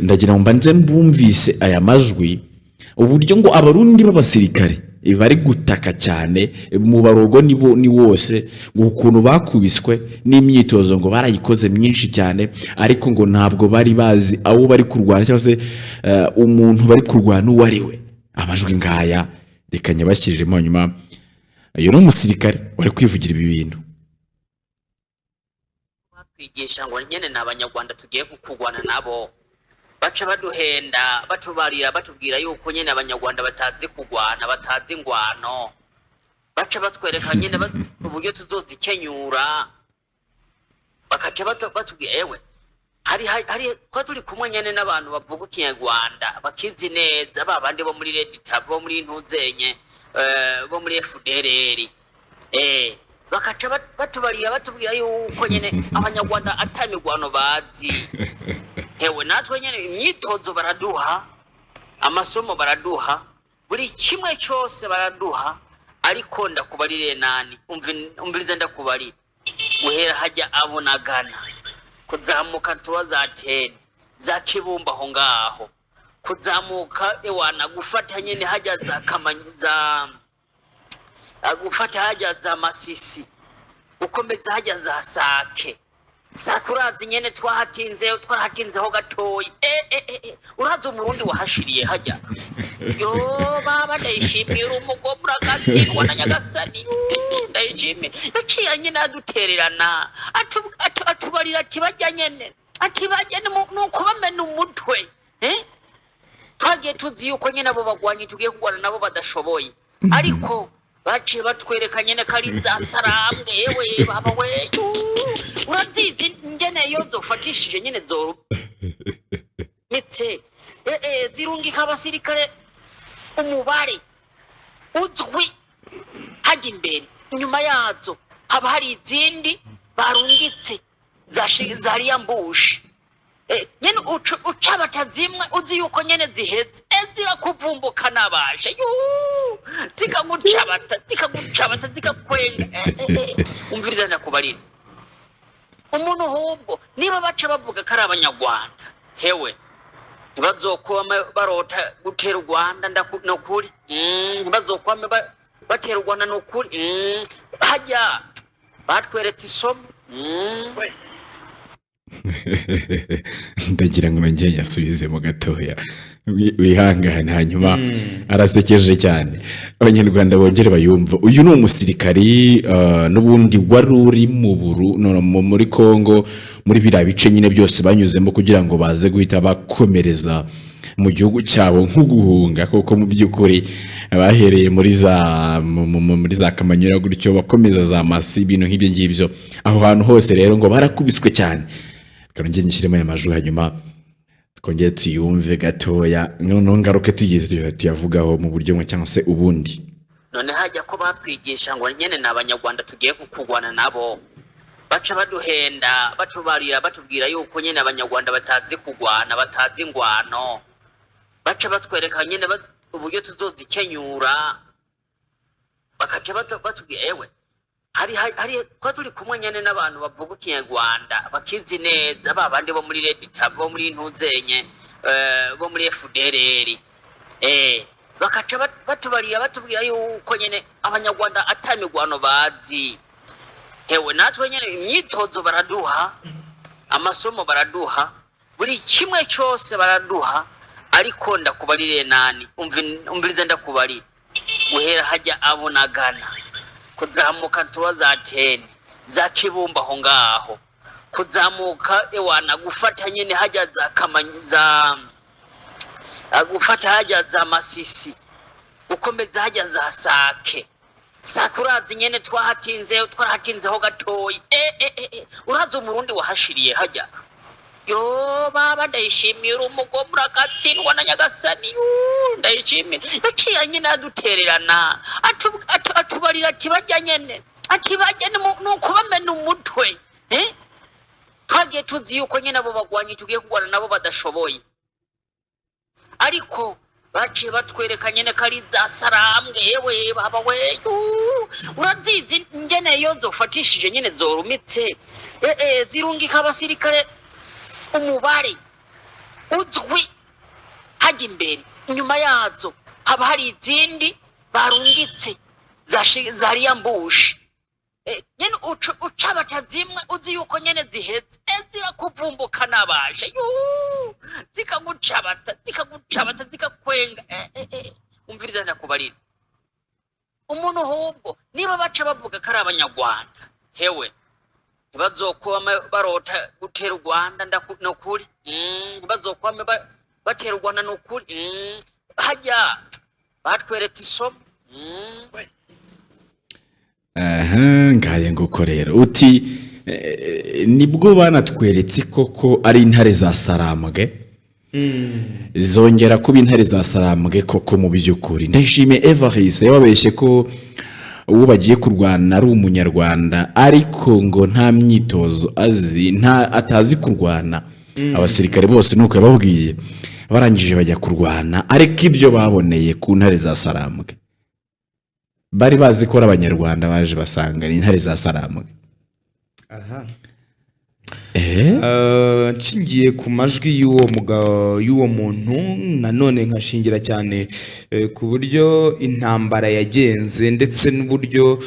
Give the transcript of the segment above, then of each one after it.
Ndagira ngo mbanze mbumvise aya majwi, uburyo ngo Abarundi b'abasirikare bari gutaka cyane mu barogo nibo ni wose, ngo ukuntu bakubiswe n'imyitozo ngo barayikoze myinshi cyane, ariko ngo ntabwo bari bazi aho bari kurwana cyangwa se umuntu bari kurwana uwo ari we. Amajwi ngaya, reka nyabashyiriremo. Hanyuma uyu ni umusirikare wari kwivugira ibi bintu. Batwigisha ngo nyene ni Abanyarwanda tugiye kurwana nabo, baca baduhenda, batubarira, batubwira yuko nyene Abanyarwanda batazi kurwana, batazi ingwano. Baca batwereka nyene uburyo tuzozikenyura, bakaca batubwira ewe hari ko turi kumwe nyene n'abantu bavuga Ikinyarwanda bakizi neza, ba bandi bo muri Red Tab, bo muri Ntuzenye, bo muri FDLR, bakaca batubarira, batubwira yuko nyene Abanyarwanda ata mirwano bazi. Hewe, natwe nyene imyitozo baraduha, amasomo baraduha, buri kimwe cyose baraduha, ariko ndakubarire nani, umvirize ndakubarira: guhera hajya abonagana, kuzamuka tuba za teni za Kibumba, aho ngaho kuzamuka, ewana, gufata nyene hajya za Kamanyi, za gufata hajya za Masisi, gukomeza hajya za Sake. Sake urazi nyene twahatinze, twarahatinzeho gatoyi. Urazi Umurundi wahashiriye hajya? Yo baba, ndayishimiye, uri umugomba uragatsindwa na Nyagasani. Yoo, ndayishimiye, yaciye nyene adutererana, atubarira ati bajya nyene, ati bajya ni ukubamena umutwe, eh? Twagiye tuzi yuko nyene abo bagwanyi tugiye kurwana nabo badashoboye, ariko baciye batwereka nyene ko ari za sarambwe. Yewe baba we, yuu, urazizi ngene iyo zofatishije nyene zorumitse, zirungika abasirikare umubare uzwi hajya imbere, inyuma yazo haba hari izindi barungitse za ambush. Nyene ucabata zimwe uzi yuko nyene ziheze, zirakuvumbuka nabashe, yuu, zikagucabata, zikagucabata, zikakwenga. Umviriza ndakubarira, umuntu ahubwo niba baca bavuga ko ari Abanyarwanda, hewe, ntibazokwame barota gutera u Rwanda, nukuri. Ntibazokwame batera u Rwanda, nukuri. Hajya batweretse isomo. Ndagira ngo nongere nyasubizemo gatoya, wihangane. Hanyuma arasekeje cyane, Abanyarwanda bongere bayumva. Uyu ni umusirikari n'ubundi wari uri mu buru no, no, muri Congo, muri biriya bice nyine byose banyuzemo kugira ngo baze guhita bakomereza mu gihugu cyabo nk'uguhunga kuko mu by'ukuri bahereye muri za muri za Kamanyura gutyo, bakomeza za Masi, ibintu nk'ibyo ngibyo. Aho hantu hose rero ngo barakubiswe cyane. Reka nongere nyishyiremo aya majwi, hanyuma twongere tuyumve gatoya, noneho ngaruke tugiye tuyavugaho mu buryo bumwe cyangwa se ubundi. None hajya ko batwigisha ngo nyene ni Abanyarwanda tugiye kurwana nabo, baca baduhenda, batubarira, batubwira yuko nyene Abanyarwanda batazi kurwana, batazi ingwano. Baca batwereka nyene uburyo tuzozikenyura, bakaca batubwira ewe hari ko turi kumwe nyene n'abantu bavuga Ikinyarwanda bakizi neza, ba bandi bo muri Red Tab, bo muri Ntuzenye, bo muri FDLR, bakaca batubarira, batubwira yuko nyene Abanyarwanda ata mirwano bazi. Hewe, natwe nyene imyitozo baraduha, amasomo baraduha, buri kimwe cyose baraduha, ariko ndakubarire nani, umvirize ndakubarira: guhera hajya abonagana, kuzamuka tuba za teni za Kibumba, aho ngaho kuzamuka, ewana, gufata nyene hajya za Kamanyi, za gufata hajya za Masisi, gukomeza hajya za Sake. Sake urazi nyene twahatinze, twarahatinzeho gatoyi. Urazi Umurundi wahashiriye hajya? Yo baba, ndayishimiye, uri umugomba uragatsindwa na Nyagasani. Yuu, ndayishimiye, yaciye nyene adutererana, atubarira ati bajya nyene, ati bajya ni ukubamena umutwe, eh? Twagiye tuzi yuko nyene abo bagwanyi tugiye kurwana nabo badashoboye, ariko baciye batwereka nyene ko ari za sarambwe. Yewe baba we, yuu, urazizi ngene iyo zofatishije nyene zorumitse, zirungika abasirikare umubare Uzwi hajya imbere, inyuma yazo haba hari izindi barungitse zari ambush. Nyene ucabata zimwe uzi yuko nyene ziheze, zirakuvumbuka nabasha, yuu, zikagucabata, zikagucabata, zikakwenga. Umviriza, ndakubarira umuntu ahubwo niba baca bavuga ko ari Abanyarwanda, hewe, ntibazokwame barota gutera u Rwanda, nukuri. Ntibazokwame batera u Rwanda, nukuri. Hajya batweretse isomo. Aha ngaye nguko rero uti nibwo banatweretse koko ari intare za Sarambwe, zongera kuba intare za Sarambwe koko. Mu by'ukuri Ndayishimiye Evariste yababeshye ko uwo bagiye kurwana ari Umunyarwanda, ariko ngo nta myitozo azi, nta atazi kurwana. Abasirikare bose nuko yababwiye, barangije bajya kurwana, ariko ibyo baboneye ku ntare za Sarambwe, bari bazi ko ari Abanyarwanda, baje basanga ni intare za Sarambwe. Aha. Nshingiye ku majwi y'uwo mugabo, y'uwo muntu, nanone nkashingira cyane ku buryo intambara yagenze, ndetse n'uburyo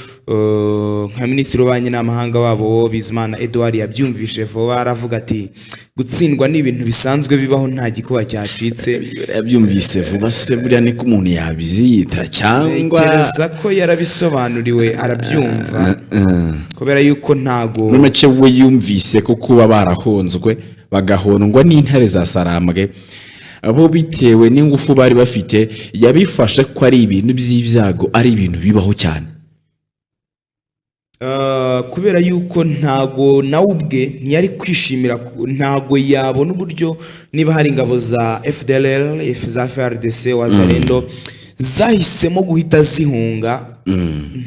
nka minisitiri w'ububanyi n'amahanga wabo Bizimana Edouard yabyumvishe vuba, aravuga ati: "Gutsindwa ni ibintu bisanzwe bibaho, nta gikuba cyacitse." Yabyumvise vuba se buriya niko umuntu yabyita cyangwa? Ntekereza ko yarabisobanuriwe arabyumva, kubera yuko ntago Muri make we yumvise ko kuba barahonzwe, bagahondwa n'intare za Sarambwe, abo bitewe n'ingufu bari bafite, yabifashe ko ari ibintu by'ibyago, ari ibintu bibaho cyane. Kubera yuko ntago nawe ubwe ntiyari kwishimira ntago yabona uburyo niba hari ingabo za FDLR, za FARDC, Wazalendo zahisemo guhita zihunga,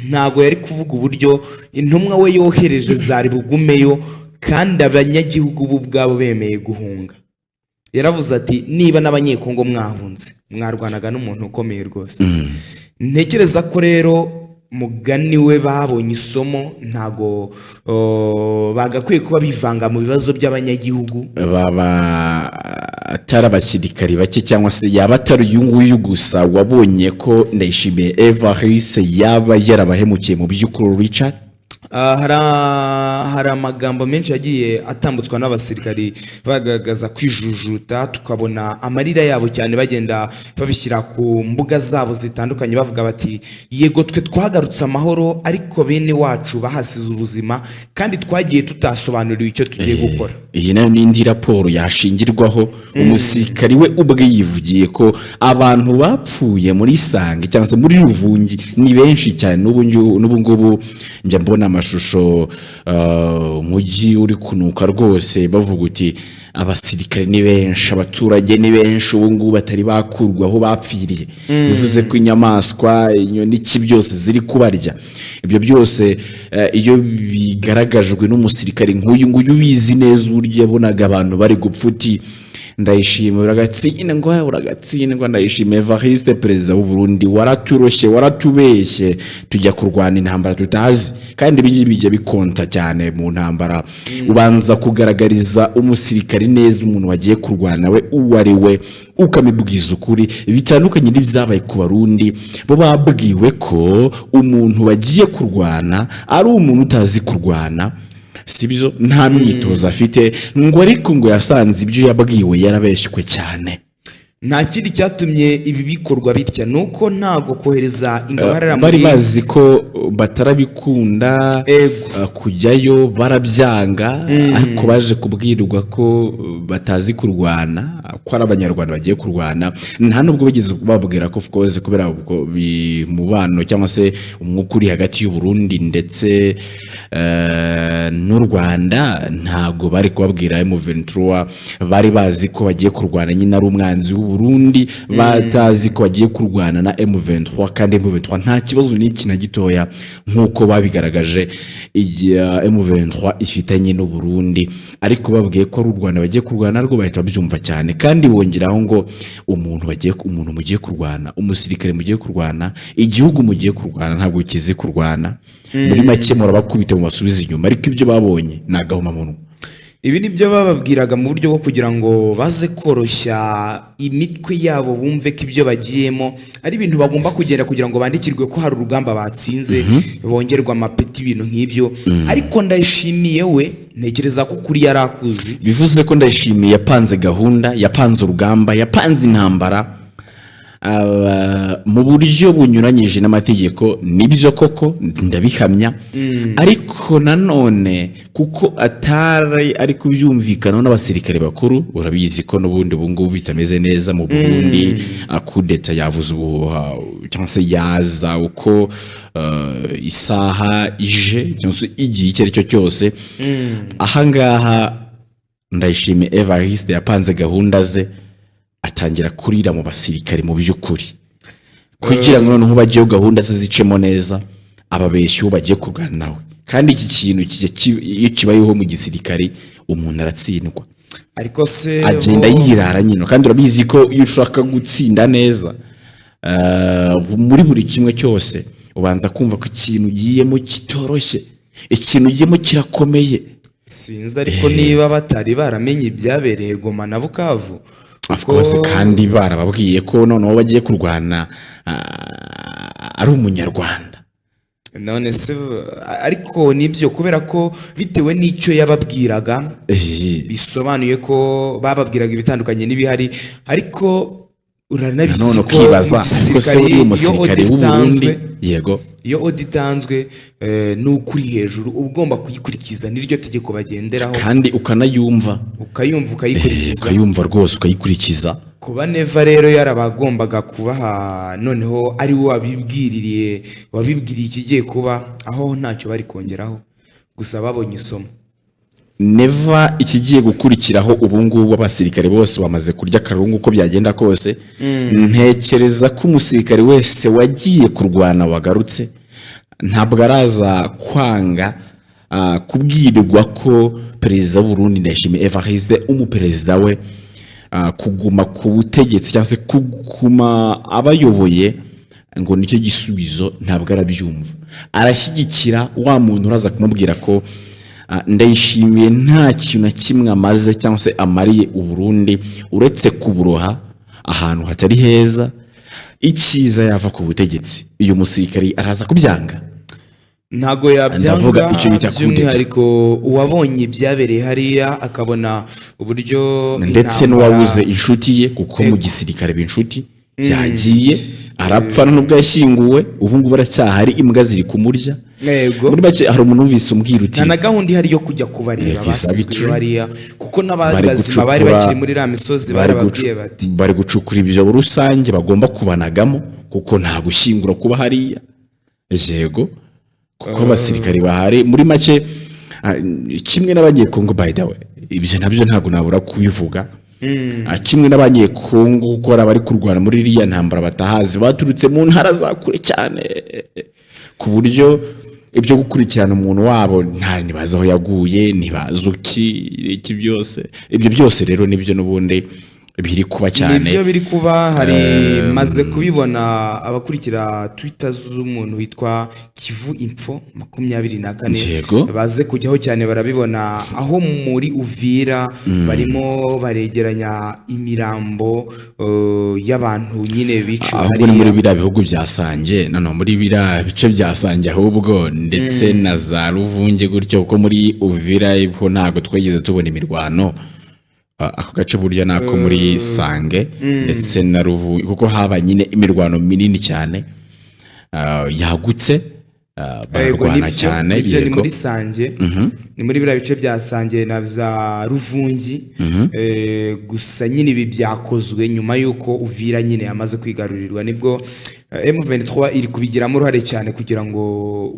ntago yari kuvuga uburyo intumwa we yohereje zari bugumeyo kandi abanyagihugu bo ubwabo bemeye guhunga. Yaravuze ati: "Niba n'Abanyekongo mwahunze, mwarwanaga n'umuntu ukomeye rwose." Ntekereza ko rero mugani we babonye isomo, ntago bagakwiye kuba bivanga mu bibazo by'abanyagihugu. Baba atari abasirikari bake, cyangwa se yaba atari uyu nguyu gusa wabonye ko Ndayishimiye Evariste yaba yarabahemukiye mu by'ukuri, Richard? Ah, hari amagambo menshi yagiye atambutswa n'abasirikari bagaragaza kwijujuta, tukabona amarira yabo cyane, bagenda babishyira ku mbuga zabo zitandukanye, bavuga bati: "Yego, twe twagarutse amahoro, ariko bene wacu bahasize ubuzima, kandi twagiye tutasobanuriwe icyo tugiye gukora." Iyi nayo ni indi raporo yashingirwaho. Umusirikari we ubwe yivugiye ko abantu bapfuye muri Sange cyangwa se muri Ruvungi ni benshi cyane. N'ubu ngubu njya mbona amashusho, umujyi uri kunuka rwose, bavuga uti abasirikare ni benshi, abaturage ni benshi, ubu ngubu batari bakurwa aho bapfiriye. Bivuze ko inyamaswa, inyoni, iki byose ziri kubarya. Ibyo byose iyo bigaragajwe n'umusirikare nk'uyu nguyu ubizi neza uburyo yabonaga abantu bari gupfa, uti Ndayishimiye uragatsindwa, uragatsindwa. Ndayishimiye Evariste, perezida w'u Burundi, waraturoshye, waratubeshye, tujya kurwana intambara tutazi. Kandi ibi ngibi bijya bikonta cyane mu ntambara. Ubanza kugaragariza umusirikari neza umuntu wagiye kurwana we uwo ari we, ukamubwiza ukuri, bitandukanye n'ibyabaye ku Barundi. Bo babwiwe ko umuntu bagiye kurwana ari umuntu utazi kurwana, sibyo, nta myitozo afite, ngo ariko ngo yasanze ibyo yabwiwe yarabeshywe cyane. Nta kindi cyatumye ibi bikorwa bitya, ni uko ntago kohereza ingabo hariya Bari muri bazi ko batarabikunda. Ego. Kujyayo barabyanga, ariko baje kubwirwa ko batazi kurwana, ko ari Abanyarwanda bagiye kurwana. Nta nubwo bigeze bababwira ko, of course, kubera ubwo mubano cyangwa se umwuka uri hagati y'u Burundi ndetse n'u Rwanda, ntabwo bari kubabwira M23. Bari bazi ko bagiye kurwana nyine ari umwanzi w'u Burundi, batazi ko bagiye kurwana na M23. Kandi M23 nta kibazo n'iki na gitoya, nk'uko babigaragaje, igihe M23 ifitanye n'u Burundi. Ariko babwiye ko ari u Rwanda bagiye kurwana rwo, bahita babyumva cyane. Kandi bongeraho ngo umuntu mugiye kurwana, umusirikare mugiye kurwana, igihugu mugiye kurwana ntabwo kizi kurwana. Muri make murabakubita mu basubiza inyuma. Ariko ibyo babonye ni agahomamunwa. Ibi ni byo bababwiraga mu buryo bwo kugira ngo baze koroshya imitwe yabo, bumve ko ibyo bagiyemo ari ibintu bagomba kugenda kugira ngo bandikirwe ko hari urugamba batsinze, bongerwe amapeti, ibintu nk'ibyo. Ariko Ndayishimiye we, ntekereza ko ukuri yari akuzi. Bivuze ko Ndayishimiye yapanze gahunda, yapanze urugamba, yapanze intambara mu buryo bunyuranyije n'amategeko. Nibyo koko, ndabihamya. Ariko nanone kuko atari ari kubyumvikanaho n'abasirikare bakuru, urabizi ko n'ubundi ubu ngubu bitameze neza mu Burundi. Kudeta yavuze ubuhuha cyangwa se yaza uko isaha ije cyangwa se igihe icyo ari cyo cyose. Ahangaha Ndayishimiye Evariste yapanze gahunda ze, atangira kurira mu basirikare mu by'ukuri, kugira ngo noneho bajyeho gahunda ze zicemo neza, ababeshyi uwo bagiye kurwana nawe. Kandi iki kintu iyo kibayeho mu gisirikare, umuntu aratsindwa. Ariko se agenda yirara nyine. Kandi urabizi ko iyo ushaka gutsinda neza muri buri kimwe cyose, ubanza kumva ko ikintu ugiyemo kitoroshye, ikintu ugiyemo kirakomeye. Sinzi ariko niba batari baramenye ibyabereye Goma na Bukavu. Of course, kandi barababwiye ko noneho bagiye kurwana ari umunyarwanda. None se, ariko nibyo, kubera ko bitewe n'icyo yababwiraga, bisobanuye ko bababwiraga ibitandukanye n'ibihari. Ariko uranabizi Nanone ko ukibaza, mu ariko se gisirikare uriya iyo musirikare order w'u Burundi itanzwe, yego, iyo order itanzwe n'ukuri hejuru, uba ugomba kuyikurikiza, niryo tegeko bagenderaho. Kandi ukanayumva. Ukayumva, ukayikurikiza. Ukayumva rwose, ukayikurikiza. Kuba Neva rero yarabagombaga kubaha, noneho ari we wabibwiririye, wabibwiriye ikigiye kuba, aho ntacyo bari kongeraho, gusa babonye isomo. Neva, ikigiye gukurikiraho ubu ngubu, abasirikare bose bamaze kurya akarungu. Uko byagenda kose, ntekereza ko umusirikare wese wagiye kurwana wagarutse ntabwo araza kwanga kubwirwa ko perezida w'u Burundi Ndayishimiye Evariste, umuperezida we, kuguma ku butegetsi cyangwa se kuguma abayoboye ngo nicyo gisubizo. Ntabwo arabyumva. Arashyigikira wa muntu uraza kumubwira ko Ndayishimiye nta kintu na kimwe amaze cyangwa se amariye u Burundi uretse kuburoha ahantu hatari heza, icyiza yava ku butegetsi. Uyu musirikari araza kubyanga? Ntago yabyanga. Ndavuga icyo bita coup d'etat. By'umwihariko uwabonye ibyabereye hariya, akabona uburyo ndetse n'uwabuze inshuti ye, kuko mu gisirikare b'inshuti yagiye arapfa, nubwo yashyinguwe, ubu ngubu aracyahari, imbwa ziri kumurya. Muri make, hari umuntu wumvise umbwira uti Nta na gahunda ihari yo kujya kubareba Exactly. basizwe hariya, kuko n'abari Bari bazima bari bakiri muri iriya misozi barababwiye bati bari gucukura ibyobo rusange bagomba kubanagamo, kuko nta gushyingura kuba hariya. Yego, kuko abasirikari bahari muri make kimwe n'Abanyekongo, by the way, ibyo nabyo ntabwo nabura kubivuga. Kimwe n'Abanyekongo, kuko hari abari kurwana muri iriya ntambara batahazi, baturutse mu ntara za kure cyane, ku buryo ibyo gukurikirana umuntu wabo nta ntibazi aho yaguye, ntibazi uki iki byose. Ibyo byose rero nibyo n'ubundi biri kuba cyane. Nibyo biri kuba. Hari maze kubibona, abakurikira Twitter z'umuntu witwa Kivu Info 24 baze kujyaho cyane, barabibona aho muri Uvira barimo baregeranya imirambo y'abantu nyine biciwe Ahubwo ni muri hariya. biriya bihugu bya Sange, noneho muri biriya bice bya Sange ahubwo, ndetse na za Ruvunge gutyo, kuko muri Uvira ho ntabwo twigeze tubona imirwano. Ako gace burya nako muri Sange ndetse na Ruvunge, kuko haba nyine imirwano minini cyane yagutse, Yego, bararwana nibyo, cyane. Nibyo, ni muri Sange, ni muri biriya bice bya Sange na za Ruvungi. Gusa nyine ibi byakozwe nyuma y'uko Uvira nyine yamaze kwigarurirwa, nibwo M23 iri kubigiramo uruhare cyane kugira ngo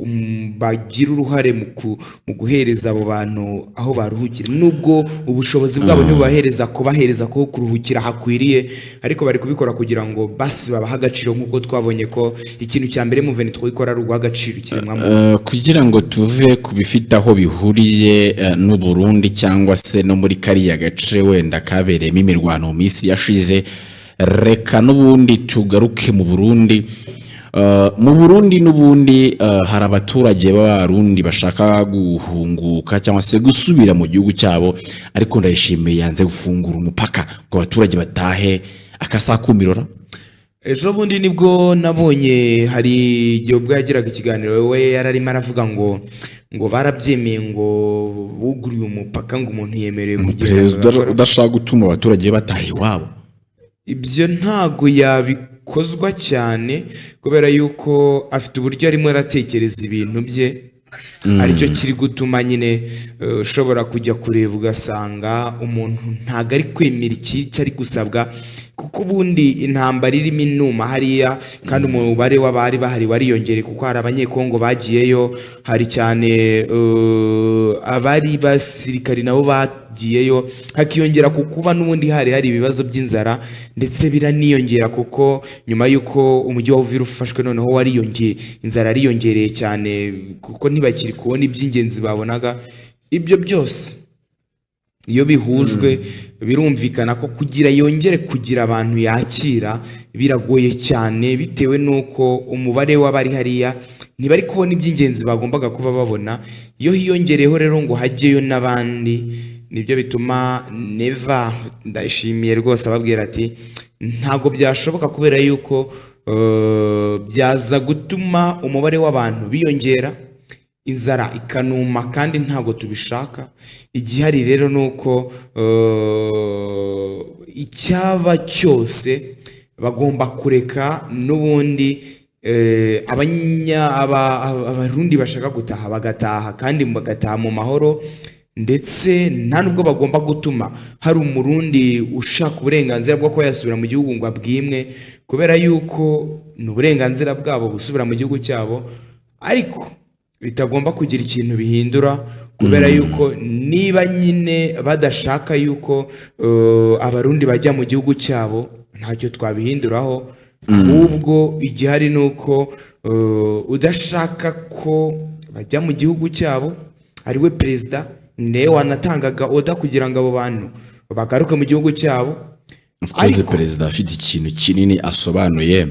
bagire uruhare mu guhereza abo bantu aho baruhukira, nubwo ubushobozi bwabo ntibubahereza kubahereza ko kuruhukira hakwiriye, ariko bari kubikora kugira ngo basi babahe agaciro, nk'uko twabonye ko ikintu cya mbere M23 ikora ari uguha agaciro ikiremwamuntu. Kugira ngo tuve ku bifite aho bihuriye n'u Burundi cyangwa se no muri kariya gace wenda kabereyemo imirwano mu minsi yashize, reka n'ubundi tugaruke mu Burundi. Mu Burundi n'ubundi hari abaturage b'Abarundi bashaka guhunguka cyangwa se gusubira mu gihugu cyabo, ariko Ndayishimiye yanze gufungura umupaka ngo abaturage batahe, akasakumirora. Ejo bundi nibwo nabonye hari igihe ubwo yagiraga ikiganiro, we yari arimo aravuga ngo barabyemeye, ngo buguriye umupaka, ngo umuntu yemerewe kugenda Perezida agakora. udashaka gutuma abaturage bataha iwabo. Ibyo ntago yabikozwa cyane, kubera yuko afite uburyo arimo aratekereza ibintu bye, aricyo kiri gutuma nyine ushobora kujya kureba ugasanga umuntu ntago ari kwemera icyo ari gusabwa, kuko ubundi intambara irimo inuma hariya, kandi umubare w'abari bahari wariyongereye, kuko hari Abanyekongo bagiyeyo, hari cyane abari basirikari nabo bagiyeyo, hakiyongera ku kuba n'ubundi hari ibibazo by'inzara, ndetse biraniyongera kuko nyuma y'uko umujyi wa Uvira ufashwe, noneho wariyongeye, inzara yariyongereye cyane, kuko ntibakiri kubona iby'ingenzi babonaga. Ibyo byose iyo bihujwe, birumvikana ko kugira yongere kugira abantu yakira biragoye cyane, bitewe n'uko umubare w'abari hariya ntibari kubona iby'ingenzi bagombaga kuba babona. Iyo hiyongereyeho rero ngo hajyeyo n'abandi, nibyo bituma Neva Ndayishimiye rwose ababwira ati ntabwo byashoboka, kubera yuko byaza gutuma umubare w'abantu biyongera, inzara ikanuma, kandi ntabwo tubishaka. Igihari rero ni uko icyaba cyose bagomba kureka n'ubundi Abarundi bashaka gutaha bagataha, kandi bagataha mu mahoro, ndetse nta nubwo bagomba gutuma hari Umurundi ushaka uburenganzira bwo kuba yasubira mu gihugu ngo abwimwe, kubera yuko ni uburenganzira bwabo gusubira mu gihugu cyabo, ariko bitagomba kugira ikintu bihindura, kubera yuko niba nyine badashaka yuko Abarundi bajya mu gihugu cyabo, ntacyo twabihinduraho. Ahubwo igihari ni uko udashaka ko bajya mu gihugu cyabo ari we perezida, niwe wanatangaga order kugira ngo abo bantu bagaruke mu gihugu cyabo. Of course, Ariko perezida afite ikintu kinini asobanuye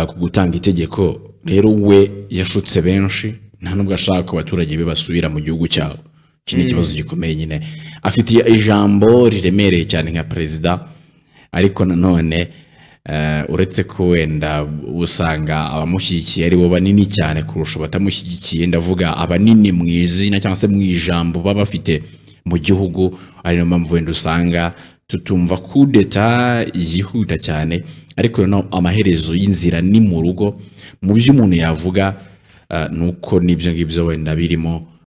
ku gutanga itegeko. Rero we yashutse benshi, nta nubwo ashaka ko abaturage be basubira mu gihugu cyabo. Iki ni ikibazo gikomeye nyine. Afite ijambo riremereye cyane nka perezida, ariko nanone uretse ko wenda usanga abamushyigikiye ari bo banini cyane kurusha abatamushyigikiye, ndavuga abanini mu izina cyangwa se mu ijambo baba bafite mu gihugu, ari nayo mpamvu wenda usanga tutumva kudeta yihuta cyane. Ariko noneho amaherezo y'inzira ni mu rugo. Mu byo umuntu yavuga ni uko n'ibyo ngibyo wenda birimo.